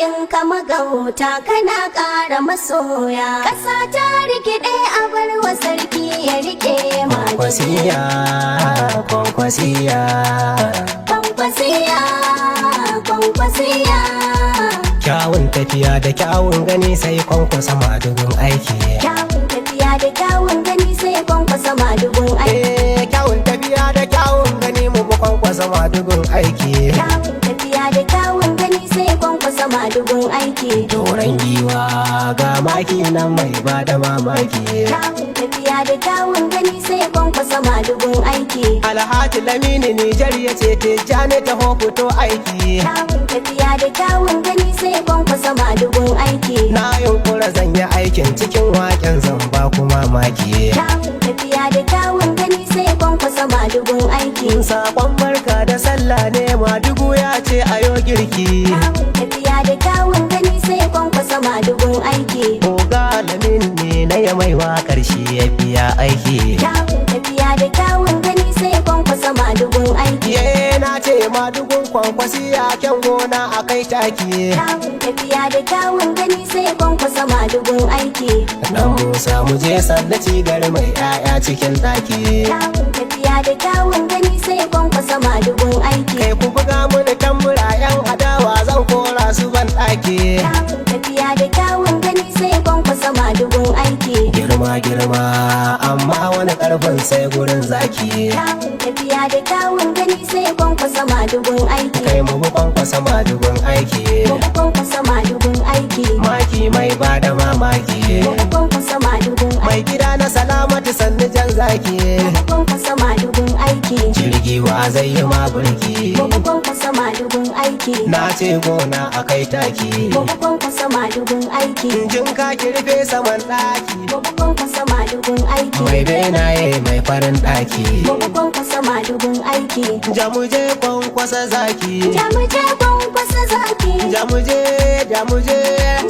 Kin kama gauta kana ƙara masoya. Ƙasa ta rikide, a bar wa sarki ya rike ma. Kwankwasiya, kwankwasiya. Kwankwasiya, kwankwasiya. Kyawun tafiya da kyawun gani sai Kwankwasa, madugun aiki. Kyawun tafiya da kyawun gani sai Kwankwasa, madugun aiki. Eh, kyawun tafiya da kyawun gani, mu bi Kwankwasa, madugun aiki. Kyawun tafiya da kyawun gani sai Kwankwasa, madugun aiki. Doron giwa ga maki nan mai ba da mamaki. Kyawun tafiya da kyawun gani sai Kwankwasa, madugun aiki. Alhaji Lamini Nijar ya ce Tijjani taho, fito aiki. Kyawun tafiya da kyawun gani sai Kwankwasa, madugun aiki. Na yunkura zan yi aikin, cikin waken zan ba ku mamaki. Kyawun tafiya da kyawun gani sai Kwankwasa, madugun aiki. Sakon barka da sallah ne, madugu ya ce a yo girki. Kyawun tafiya da kyawun gani sai Kwankwasa, madugun aiki. Oga Lamin ne na ya mai waƙar, shi ya biya aiki. Kyawun tafiya da kyawun gani sai Kwankwasa, madugun aiki. Ye, na ce madugun Kwankwasi ya kyan gona a kai taki. Kyawun tafiya da kyawun gani sai Kwankwasa, madugun aiki. Nan Musa mu je sallaci gari mai 'ya'ya cikin ɗaki. Kyawun tafiya da kyawun gani sai Kwankwasa, madugun aiki. Kai, ku buga mini tambura, 'yan adawa zan kora su ban ɗaki. Kyawun tafiya da kyawun gani sai Kwankwasa, madugun aiki. Girma girma, amma wani ƙarfin sai gurin zaki. Kyawun tafiya da kyawun gani sai Kwankwasa, madugun aiki. Kai, mu bi Kwankwasa, madugun aiki. Mu bi Kwankwasa, madugun aiki. Maki mai bada mamaki. Mu bi Kwankwasa, madugun Mai aiki. gida na salamatu, sannu jan zaki. Mu bi Kwankwasa, madugun aiki. Jirgi wa zai yi ma burki? Mu bi Kwankwasa, madugun aiki. Na ce gona a kai taki. Mu bi Kwankwasa, madugun aiki. Jin ka ki rufe saman ɗaki. Mu bi Kwankwasa, madugun aiki. Mai benaye mai farin ɗaki. Mu bi Kwankwasa, madugun aiki. Jamuje Kwankwasa zaki. Jamuje Kwankwasa zaki. Jamuje, jamuje.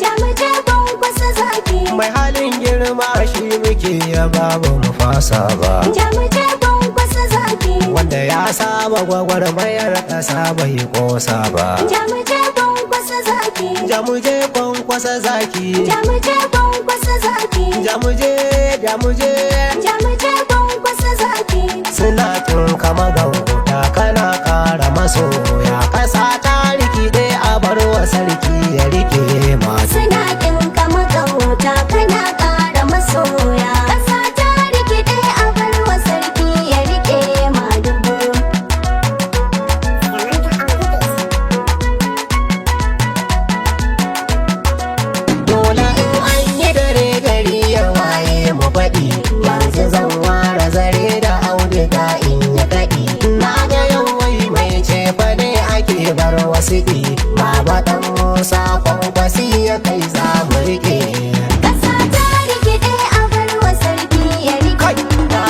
Jamuje Kwankwasa zaki. Mai halin girma shi muke ya babu mu fasa ba. Jamuje Kwankwasa zaki. Wanda ya saba gwagwarmayar ƙasa bai ƙosa ba. Jamuje Kwankwasa zaki. Jamuje Kwankwasa zaki. Jamuje Kwankwasa zaki. Jamuje, jamuje. Jamuje Kwankwasa zaki. Suna kin kama gauta, kana kara masoya. Ƙasa ta rikide, a bar wa sarki ya rike masu. Suna kin kama gauta, kana ƙara masoya. Ƙasa ta rikide, a bar wa sarki ya rike, madugu. Dole in an yi dare gari ya waye mu faɗi. Yanzu zan ware zare da auduga in yi kaɗi. Na ga yau wai mai cefa ne ake bar wasu ɗi. Baba ɗan Musa, Kwankwasi ya kai za mu riƙe. Ƙasa ta rikide, a bar wa sarki ya rike. Kai,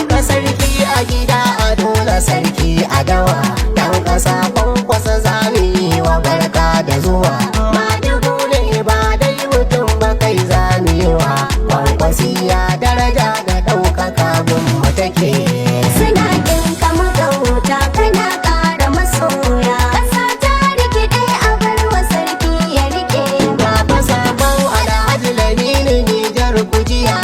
ga sarki a gida, a dole sarki a dawa. Dan ƙasa, Kwankwasa za mu yi wa barka da zuwa. Madugu ne ba dai mutum ba, kai za mu yi wa. Kwankwasi ya daraja da ɗaukaka gun mu take. Suna kin kama gauta, kana ƙara masoya. Ƙasa ta rikide, a bar wa sarki ya rike. Baba sabon Alhaji Lamini Nijar kujiya.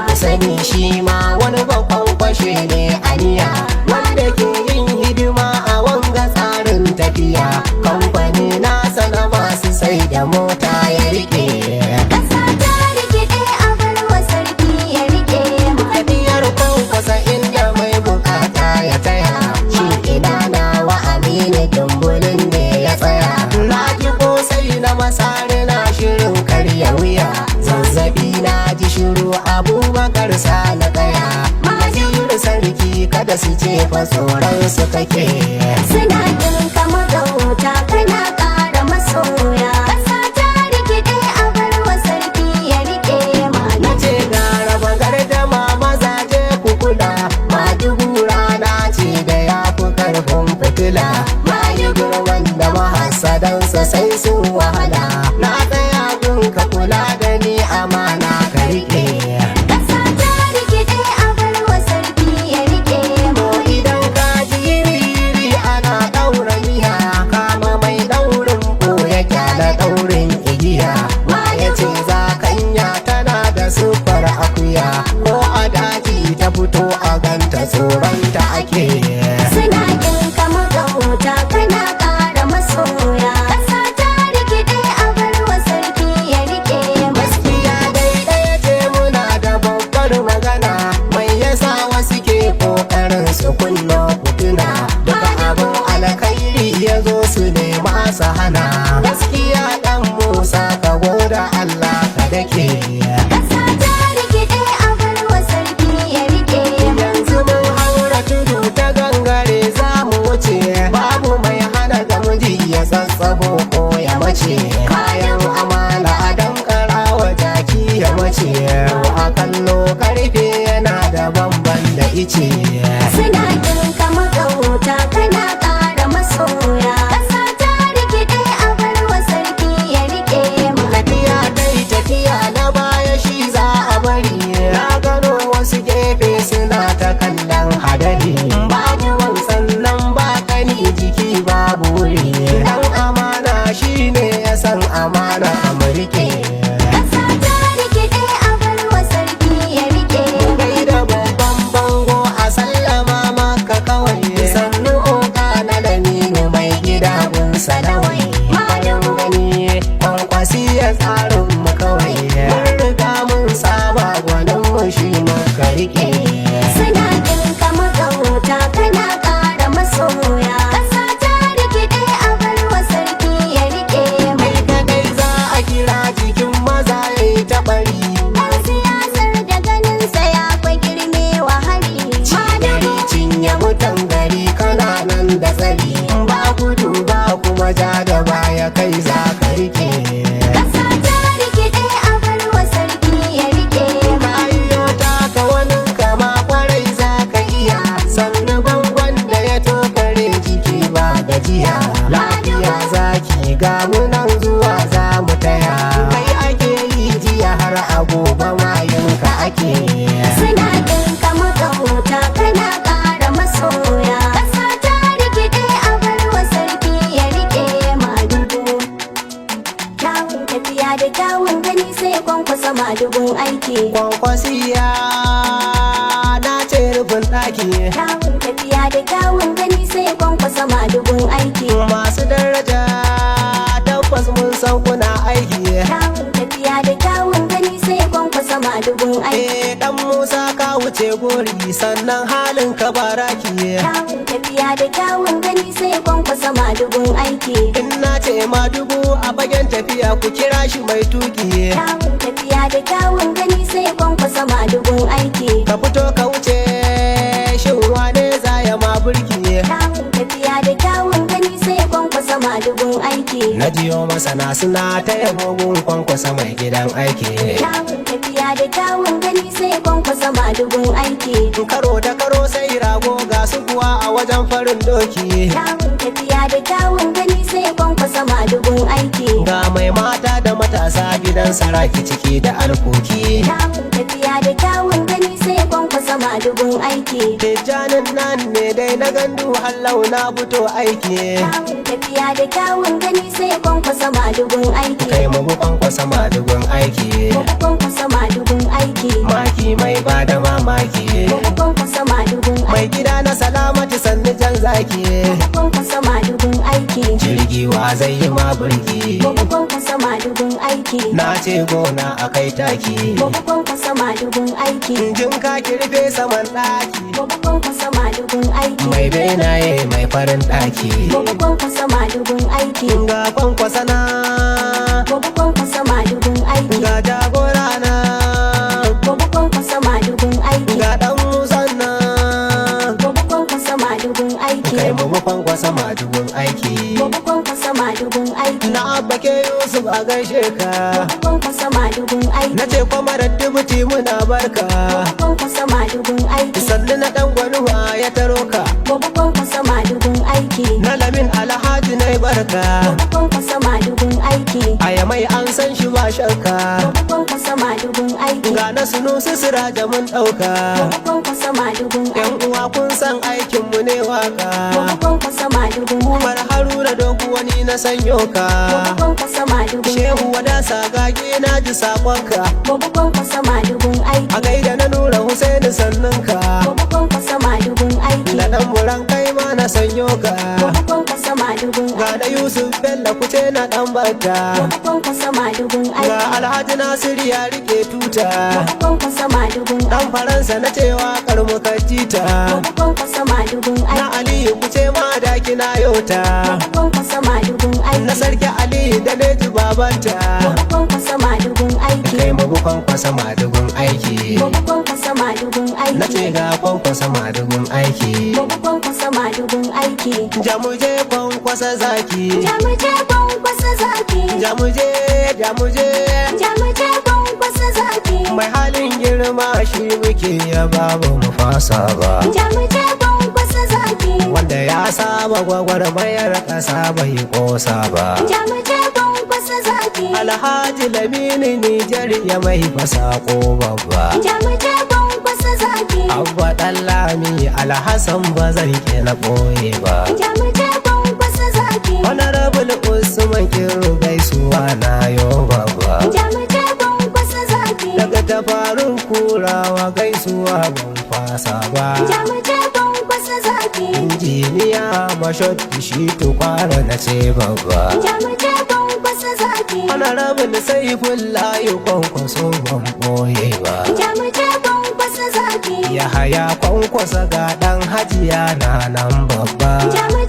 Ku sani shi ma wani babban kwashe ne aniya. Wanda ke yin hidima a wanga tsarin tafiya. Kamfani nasa na masu sai da mota ya rike. Ƙasa ta rikide, a bar wa sarki ya rike. Tafiyar Kwankwasa inda mai bukata ya taya. Shi ina nawa Aminu Dumbulin ne ya tsaya? Na ji kosai na masari na shirin karya wuya. Zazzabi na ji shiru, Abubakar sa na tsaya. Majiyar sarki, kada su ce fa tsoron su kake. Suna kin kama gauta, kana ƙara masoya. Ƙasa ta rikide, a bar wa sarki ya rike. Na ce ga raba gardama, mazaje ku kula. Madugu rana ce da ya fi karfin fitila. Mayi gurman da mahasadansa sai sun wahala. Na tsaya gun ka, kula da ni, amana ka rike. Ƙasa ta rikide, a bar wa sarki ya rike. To idan ka ji yiri ana ɗaura miya, kama mai ɗaurin ɓoye, kyala ɗaurin igiya. magauta kana ƙara masoya. Ƙasa ta rikide a bar wa sarki ya rike ma. Tafiya dai tafiya na baya shi za a bari. Na gano wasu gefe suna ta kallon hadari. Babu sannan ba kani jiki babu wuri. Dan amana shine ya san amana a murke. Ƙasa ta rikide a bar wa sarki ya rike ma. Gaida babban bango a sallama maka kawai. Sannu oga na lamini mai gida gun salawai. Malam gani kwankwasi ya tsarin mu kawai. Mun riga mun saba gwanin mu shi muka rike. Suna kinka magauta kana ƙara masoya. Ƙasa ta rikide a bar wa sarki ya rike ma. Kai kadai za a kira jikin maza ya yi taɓari. Ɗan siyasar da ganinsa ya kwa girme wa hari. Gari cinye mutan gari kana nan da tsari. Ba gudu ba kuma ja da baya kai za ka rike. Ƙasa ta rikide a bar wa sarki ya rike ma. Ayyo taka wani kama kwarai za ka iya. Sannu bangon da ya tokare jiki ba gajiya. Lafiya zaki ga munan zuwa za mu taya. Kai ake yi jiya har a gobe mayunka ake. Suna kinka magauta kana ƙara masoya. Ƙasa ta rikide a bar wa sarki ya rike madugu. Kyawun tafiya da kyawun gani sai kwankwasa madugun aiki. Kwankwasiya na ce rufin ɗaki. Kyawun tafiya da kyawun gani sai kwankwasa madugun aiki. Masu daraja tabbas mun san kuna aiki. Kyawun tafiya da kyawun gani sai kwankwasa madugun aiki. Eh dan Musa ka wuce gori sannan halin ka baraki. Kyawun tafiya da kyawun gani sai kwankwasa madugun aiki. In na ce ma dubu a fagen tafiya ku kira shi mai tuki. Kyawun tafiya da kyawun gani sai kwankwasa madugun aiki. Ka fito ka wuce shin wane za ya ma burki. Kyawun tafiya da kyawun gani sai kwankwasa madugun aiki. Na jiyo masana suna ta yabo gun kwankwasa mai gidan aiki. Kyawun tafiya da kyawun gani sai kwankwasa madugun aiki. Karo da karo sai rago ga su kuwa a wajen farin doki. Kyawun tafiya da kyawun gani sai kwankwasa madugun aiki. Ga mai mata da matasa gidan saraki ciki da alkoki. Kyawun tafiya da kyawun gani sai kwankwasa madugun aiki. Tijjanin nan ne dai na gandu hallau na fito aiki. Kyawun tafiya da kyawun gani sai kwankwasa madugun aiki. Kai mu bi kwankwasa madugun aiki. Mu kwankwasa madugun aiki. Maki mai bada mamaki. Mu kwankwasa madugun Mai aiki. gida na salamatu sannu jan zaki. Kwankwasa madugun aiki. Jirgi wa zai yi ma burki. Mu kwankwasa madugun aiki. Na ce gona a kai taki. Mu kwankwasa madugun aiki. Jin ka kirfe saman ɗaki. Mu kwankwasa madugun aiki. Mai benaye mai farin ɗaki. Mu kwankwasa madugun aiki. Ga kwankwasa na. Mu kwankwasa madugun aiki. Ga jagora na. Mu kwankwasa madugun aiki. Ga ɗan musan nan. Mu kwankwasa madugun aiki. Kai mu bi kwankwasa madugun aiki. Mu kwankwasa madugun aiki. Na abba ke Yusuf a gaishe ka. Mu kwankwasa madugun aiki. Na ce kwamarar dubuti muna barka. Mu kwankwasa madugun aiki. Sannu na ɗan gwanuwa ya taro ka. Mu kwankwasa madugun aiki. Na lamin alhaji na barka. Mu kwankwasa madugun aiki. Aya mai an san shi ba shakka. Mu kwankwasa madugun aiki. Ga na sunusu siraja mun ɗauka. Mu kwankwasa madugun Yan aiki. uwa kun san aikinmu ne waka. Mu kwankwasa madugun Umar Haruna dogo wani na sanyo ka. Mu kwankwasa madugun Shehu wada sagage na ji sakonka. Mu kwankwasa madugun aiki. A gaida na nura Husaini sannunka. Mu kwankwasa madugun aiki. Da ɗan buran kai ma na sanyo ka. Mu kwankwasa madugun Ga na Yusuf Bello kuce na ɗan bata. Mu kwankwasa madugun Ga aiki. Alhaji Nasiru ya rike tuta. Mu kwankwasa madugun Ɗan Faransa na cewa karmu jita. Mu kwankwasa madugun Na aiki. Aliyu kuce ma da kina yota. Mu kwankwasa madugun aiki. Na sarki Aliyu da Neji babanta. Mu kwankwasa madugun aiki. Kai mu bi kwankwasa madugun aiki. Mu kwankwasa madugun Na ce aiki. ga kwankwasa madugun aiki. Mu kwankwasa madugun aiki. Jamuje kwankwasa zaki. Jamuje kwankwasa zaki. Jamuje, jamuje. Jamuje kwankwasa zaki. Mai halin girma shi muke ya babu mu fasa ba. Jamuje kwankwasa zaki. zaki. Wanda ya saba gwagwarmayar ƙasa bai ƙosa ba. Jamuje Kwankwasa zaki. Alhaji Lamini Nijar ya mai fasako babba. Jamuje Kwankwasa zaki. Abba Ɗanlami Alhassan ba zan ki na ɓoye ba. Jamuje Kwankwasa zaki. Honorable Usman Kiru gaisuwa na yo babba. Jamuje Kwankwasa zaki. Daga tafarin kurawa gaisuwa ban fasa ba. Jamuje Kwankwasa zaki. Injiniya Mashotti shi tukwara na ce babba. Jamuje Kwankwasa zaki. Honorable Saifullahi Kwankwaso ban ɓoye ba. Jamuje Kwankwasa zaki. Yahaya Kwankwasa ga ɗan hajiya na nan babba. Jamuje